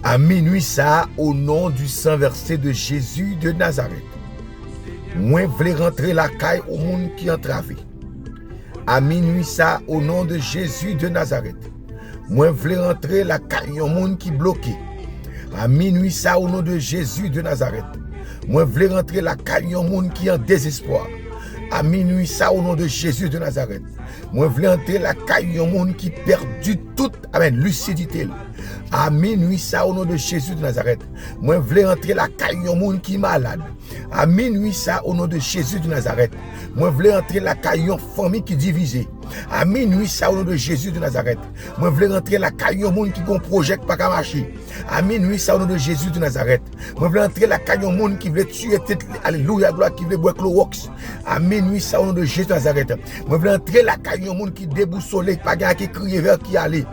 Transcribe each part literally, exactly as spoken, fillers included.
A minwi sa a, o non di san vèse de Jezi de Nazarèt, mwen vle rantre lakay ou moun ki antrave. A minwi sa a, o non de Jezi de Nazarèt, mwen vle rantre lakay yon moun ki bloke. A minwi sa a, o non de Jezi de Nazarèt, mwen vle rantre lakay yon moun ki an dezespwa. A minwi sa a, o non de Jezi de Nazarèt, mwen vle rantre lakay yon moun ki pèdi tout, amèn, lisidite l. A minwi sa a, o non de Jezi de Nazarèt, mwen vle rantre lakay yon moun ki malad. A minwi sa a, o non de Jezi de Nazarèt, mwen vle rantre lakay yon fanmi ki divize. A minwi sa a, o non de Jezi de Nazarèt, mwen vle rantre lakay yon moun ki gon pwojè k pa ka mache. A minwi sa a, o non de Jezi de Nazarèt, mwen vle rantre lakay yon moun ki vle tiye tèt li, alelouya, glwa, ki vle bwè klowòks. A minwi sa a, o non de Jezi de Nazarèt, mwen vle rantre lakay yon moun ki debousole, pa gen a ki kriye, vè ki ale.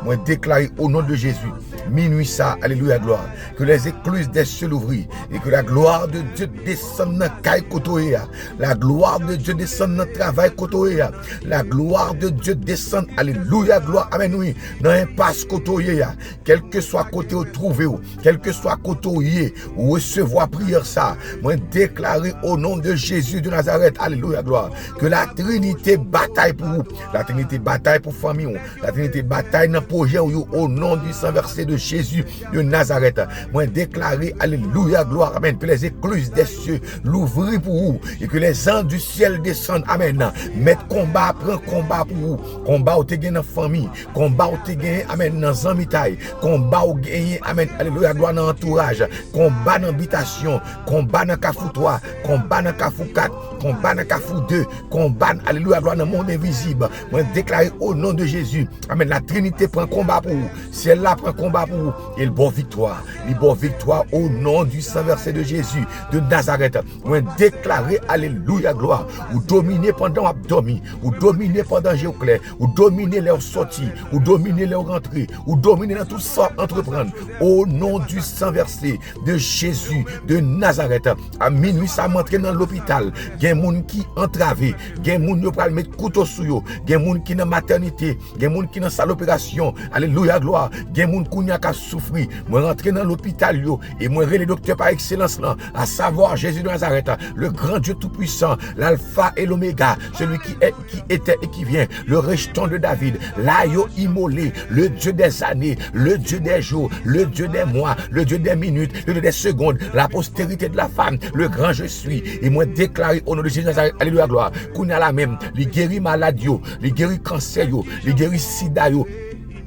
Mwen deklare o non de Jezi, minwi sa a, alelouya, glwa, ke les écluses des cieux louvri, e ke la glwa de Dye desann nan kay kote w ye a. La glwa de Dye desann nan travay kote w ye a. La glwa de Dye desann, alelouya, glwa, amèn, wi, nan enpas kote w ye a. Kèlkeswa kote w twouve w, kèlkeswa kote w ye, ou resevwa priyè sa. Mwen deklare o non de Jezi de Nazarèt, alelouya, glwa, ke la Trinite batay pou ou. La Trinite batay pou fanmi w. La Trinite batay nan pwojè w yo, o non di san vèse de Jezi de Nazarèt. Mwen deklare, alelouya, glwa, amèn, ke les écluses des cieux louvri pou ou, e ke les anges du ciel desann, amèn. Mèt konba pran konba pou ou. Konba w te gen nan fanmi, konba w te genyen, amèn, nan zanmitay, konba w genyen, amèn, alelouya, glwa, nan antouraj, konba nan bitasyon, konba nan Kafou twa, konba nan Kafou kat, konba nan Kafou de, konba, alelouya, glwa, nan mond envizib. Mwen deklare o non de Jezi, amèn, la Trinite pran konba pou ou, syèl la pran konba pou ou, e l ba w viktwa. Li ba w viktwa o non di san vèse de Jezi de Nazarèt. Mwen deklare, alelouya, glwa, ou domine pandan w ap dòmi, ou domine pandan je w klè, ou domine lè w sòti, ou domine lè w rantre, ou domine nan tout sa w ap antreprann. O non di san vèse de Jezi de Nazarèt, a minwi sa a, m antre nan lopital. Gen moun ki antrave, gen moun yo pral met kouto sou yo, gen moun ki nan matènite, gen moun ki nan sal operasyon. Alelouya, glwa. Gen moun kounye a k ap soufri. Mwen rantre nan lopital yo e mwen rele doktè pa ekselans lan, à savoir Jésus de Nazareth, le grand Dieu tout-puissant, l'alpha et l'oméga, celui qui est, qui était et qui vient, le rejeton de David, l'agneau immolé, le Dieu des années, le Dieu des jours, le Dieu des mois, le Dieu des minutes, le Dieu des secondes, la postérité de la femme, le grand je suis. E mwen deklare o non de Jezi Nazarèt, alelouya, glwa, kounye a la menm, li geri malad yo, li geri kansè yo, li geri sida yo.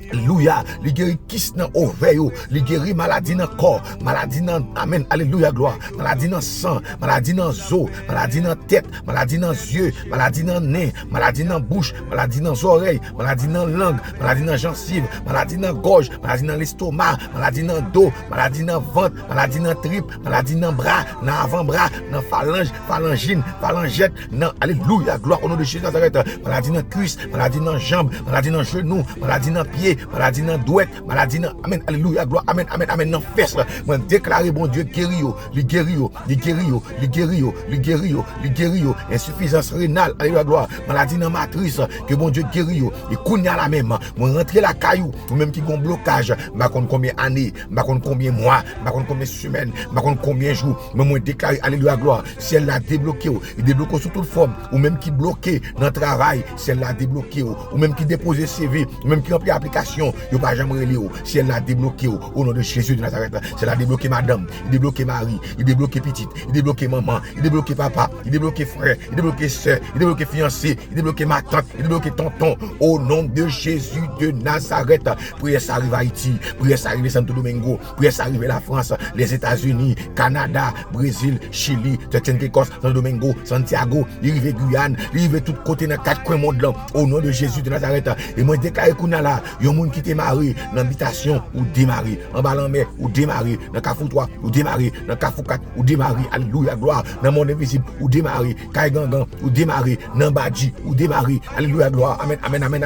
Alelouya, li geri kis nan ovè yo, li geri maladi nan kò, maladi nan, amèn, alelouya, glwa, maladi nan san, maladi nan zo, maladi nan tèt, maladi nan zye, maladi nan nen, maladi nan bouch, maladi nan zòrèy, maladi nan lang, maladi nan jansiv, maladi nan gòj, maladi nan lestoma, maladi nan do, maladi nan vant, maladi nan trip, maladi nan bra, nan avanbra, nan falanj, falanjin, falanjèt, nan, alelouya, glwa, o non de Jezi Nazarèt, maladi nan kwis, maladi nan janm, maladi nan jenou, maladi nan pye, maladi nan dwèt, maladi nan, amèn, alelouya, glwa, amèn, amèn, amèn, nan fès. Mwen deklare Bondye geri yo, li geri yo, li geri yo, li geri yo, li geri yo, li geri yo. Ensifizans renal, alelouya, glwa, maladi nan matris, ke Bondye geri yo. E kounye a la menm, mwen rantre lakay ou, ou menm ki gon blokaj, m pa konn konbyen ane, m pa konn konbyen mwa, m pa konn konbyen semèn, m pa konn konbyen jou, men mwen deklare, alelouya, glwa, syèl la debloke w, li debloke w sou tout fòm. Ou menm ki bloke nan travay, syèl la debloke w. Ou menm ki depoze C V, ou menm ki ranpli aplikasyon, yo pa janm rele w, syèl la debloke w, o non de Jezi de Nazarèt. Syèl la debloke madanm, li debloke mari, li debloke pitit, li debloke manman, li debloke papa, li debloke frè, li debloke sè, li debloke fiyanse, li debloke matant, li debloke tonton, o non de Jezi de Nazarèt. Priyè sa rive Ayiti, priyè sa rive Santo Domingo, priyè sa rive Lafrans, Lèzetazini, Kanada, Brezil, Chili, Tèt Sent Kekòs, Santo Domingo, Santiago, li rive Giyàn, li rive tout kote nan kat kwen mond lan, o non de Jezi de Nazarèt. E mwen deklare kounye a la, yon moun ki te mare nan bitasyon, ou demare, anba lanmè, ou demare, nan Kafou twa, ou demare, nan Kafou kat, ou demare, alelouya, glwa, nan mond envizib, ou demare, kay gangan, ou demare, nan badji, ou demare, alelouya, glwa, amèn, amèn,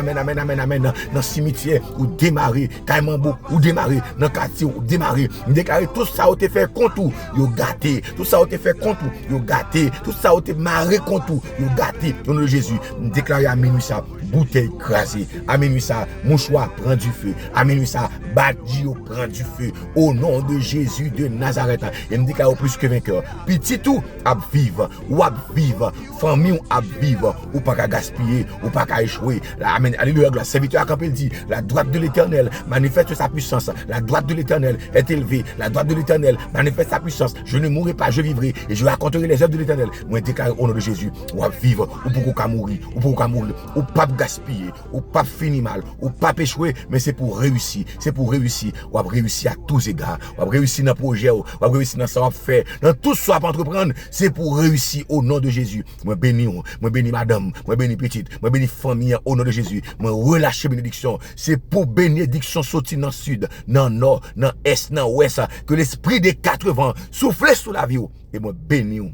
amèn, nan simityè, ou demare, kay manbo, ou demare, nan katye, ou demare. M deklare tout sa yo te fè kont ou, yo gate. Tout sa yo te fè kont ou, yo gate. Tout sa yo te mare kont ou, yo gate. O non de Jezi, m deklare a minwi sa, boutèy kraze. A minwi sa, mouchwa pran dife. A minwi sa, badji yo pran dife. O non de Jezi de Nazarèt. E m deklare w plis ke venkè. Pitit ou ap viv. Ou ap viv. Fanmi w ap viv. Ou pa ka gaspiye. Ou pa ka echwe. Amèn. Alelouya, glwa. Sèvitè a kanpe, l di, la droite de l'Éternel manifeste sa puissance. La droite de l'Éternel est élevée. La droite de l'Éternel manifeste sa puissance. Je ne mourrai pas, je vivrai. Et je raconterai les œuvres de l'Éternel. Mwen deklare o non de Jezi. W ap viv. Ou poko ka mouri. Ou poko ka mouri. Ou p ap gaspiye. Ou p ap fini mal. Ou p ap echwe. Men se pou w reyisi. Se pou w reyisi. W ap reyisi a tou zega. W ap reyisi nan pwojè w. W ap reyisi nan sa w ap fè. Nan tout sa w ap antreprann. Se pou w reyisi o non de Jezi. Mwen beni w. Mwen beni madanm. Mwen beni pitit. Mwen beni fanmi an o non de Jezi. Mwen relache benediksyon. Se pou benediksyon soti nan sid, nan nò, nan ès, nan wès. Ke lespri de katrevan soufle sou lavi w. E mwen beni w.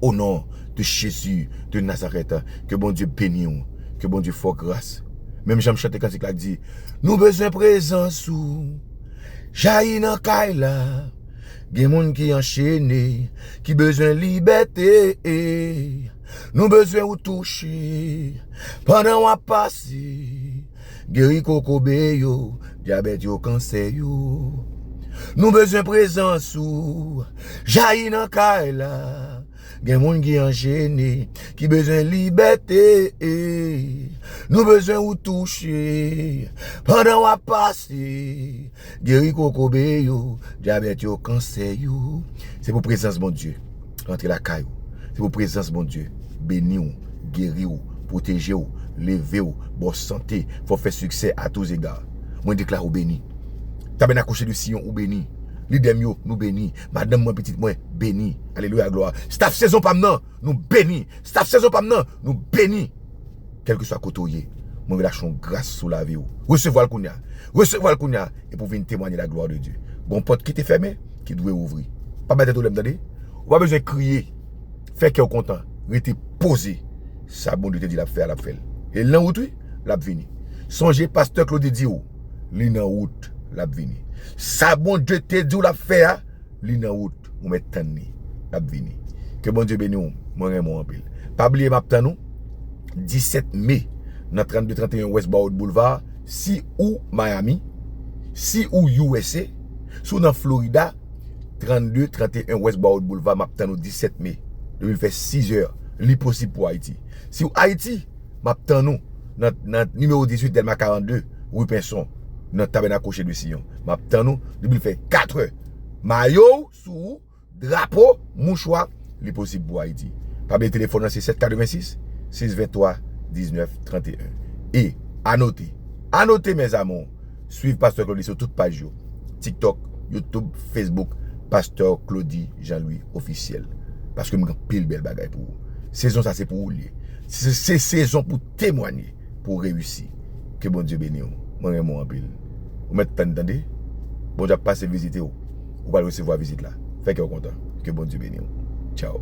O non de Jezi de Nazarèt, ke Bondye beni w, ke Bondye fè w gras. Menm jan m chante kantik la k di, nou bezwen prezans ou, jayi nan kay la. Gen moun ki anchene, ki bezwen libète. Nou bezwen ou touche, pandan w ap pase. Geri kokobe yo, dyabèt yo, kansè yo. Nou bezwen prezans ou, jayi nan kay la. Gen moun ki anchene, ki bezwen libète. Nou bezwen ou touche, pandan w ap pase. Geri kokobe yo, dyabèt yo, kansè yo. Se pou prezans Bondye rantre lakay ou. Se pou prezans Bondye beni w, geri w, pwoteje w, leve w, ba w sante, fè w fè siksè a tou zega. Mwen deklare w beni. Tabènak Rocher de Sion, ou beni. Lidè m yo, nou beni. Madanm mwen, pitit mwen, beni. Alelouya, glwa. Staff sezon pa m nan, nou beni. Staff sezon pa m nan, nou beni. Kèlkeswa kote w ye, mwen relache yon gras sou lavi w. Resevwa l kounye a. Resevwa l kounye a. Epi w vin temwanye la glwa de Dye. Gon pòt ki te fèmen, ki dwe ouvri. Pa bay tèt ou lèm, tande. Ou pa bezwen kriye. Fè kè w kontan. Rete poze. Sa Bondye te di l ap fè a, l ap fè l. E l nan wout, wi, l ap vini. Sonje, pastè Claudy di w, li nan wout, l ap vini. Sa Bondye te di w l ap fè a, li nan wout, ou mèt tann li, l ap vini. Ke Bondye beni w, mwen renmen w anpil. Pa bliye, m ap tann ou disèt me nan trannde tranteyen West Broward Boulevard, si ou Miami, si ou U S A, si w nan Florida, trannde tranteyen West Broward Boulevard, m ap tann ou disèt me. Depi l fè sizè, li posib pou Ayiti. Si w Ayiti, m ap tann ou nan, nan nimewo dizuit Dèlma karannde, rue Pinson, nan Tabènak Rocher de Sion. M ap tann ou depi l fè katrè. Mayo w sou ou, drapo, mouchwa, li posib pou Ayiti. Pa bliye telefòn nan se sèt katrevensis, sis venntwa, diznèf tranteyen. E anote, anote, mes amours, swiv Pastè Claudy sou tout paj yo. TikTok, YouTube, Facebook, Pastè Claudy Jean Louis Officiel. Paske m gen anpil bèl bagay pou ou. Sezon sa se pou ou l ye. Se, se sezon pou temwanye, pou reyisi. Ke Bondye beni w. Mwen renmen w anpil. Ou mèt tann, tande. Bondye ap pase vizite w. Ou pral resevwa vizit la. Fè kè w kontan. Ke Bondye beni w. Tchaw.